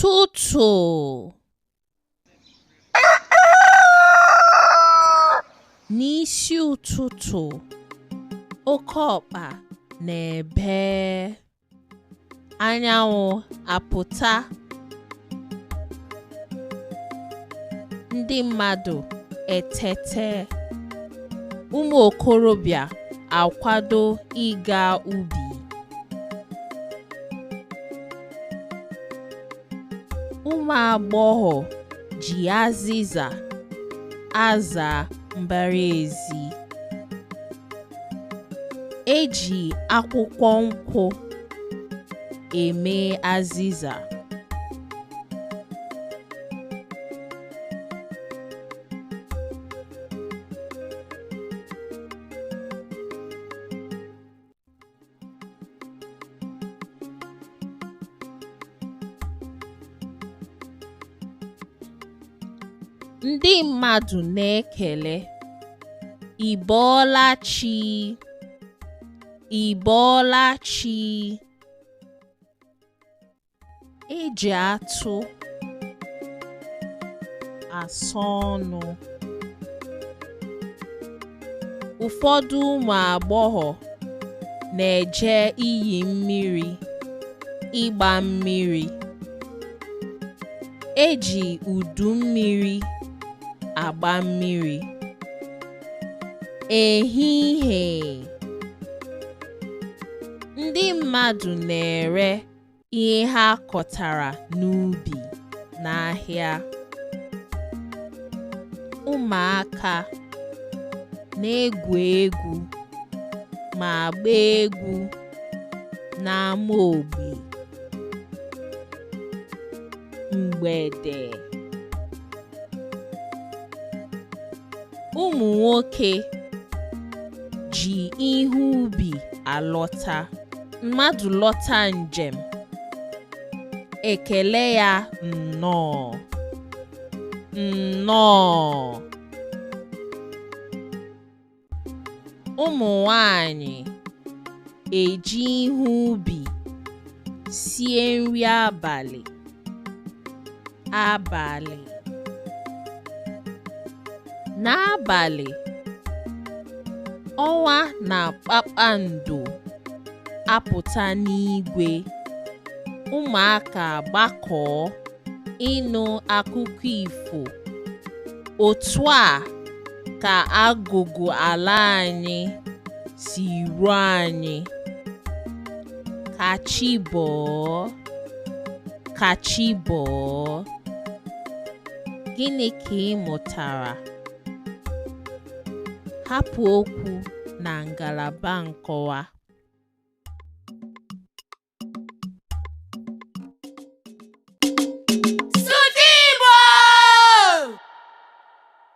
Ụtụtụ. N'isi ụtụtụ, oke ọkpa na-ebe, anyanwụ apụta, ndị mmadụ etete, ụmụ okorobịa akwado ịga ubi. Ụmụ agbọghọ ji azịza aza mbara ezi. E ji akwụkwọ nkwụ eme azịza. Ndị mmadụ na-ekele "Ị bọọla chi?" "Ị bọọla chi?" E ji atụ asọ ọnụ. Ụfọdụ ụmụ agbọghọ na-eje iyi mmiri ịgba mmiri. E ji udu mmiri agba mmiri. Ehihie. Ndị mmadụ na-ere ihe ha kọtara n'ubi n'ahịa. Ụmụaka na-egwu egwu ma gbaa egwu n'ama ogbe. Mgbede. Ụmụ nwoke ji ihe ubi alọta. Mmadụ lọta njem, ekele ya nnọọ. Nnọọ. Ụmụ nwanyị eji ihe ubi sie nri abalị. Abalị. N'abalị, ọnwa na kpakpando apụta n'igwe, ụmụaka agbakọọ ịnụ akụkọ ifo. Otu a ka agụgụ ala anyị si ruo anyị. Ka chi bọọ, ka chi bọọ. Gịnị ka ị mụtara? Hapụ okwu na ngalaba nkọwa.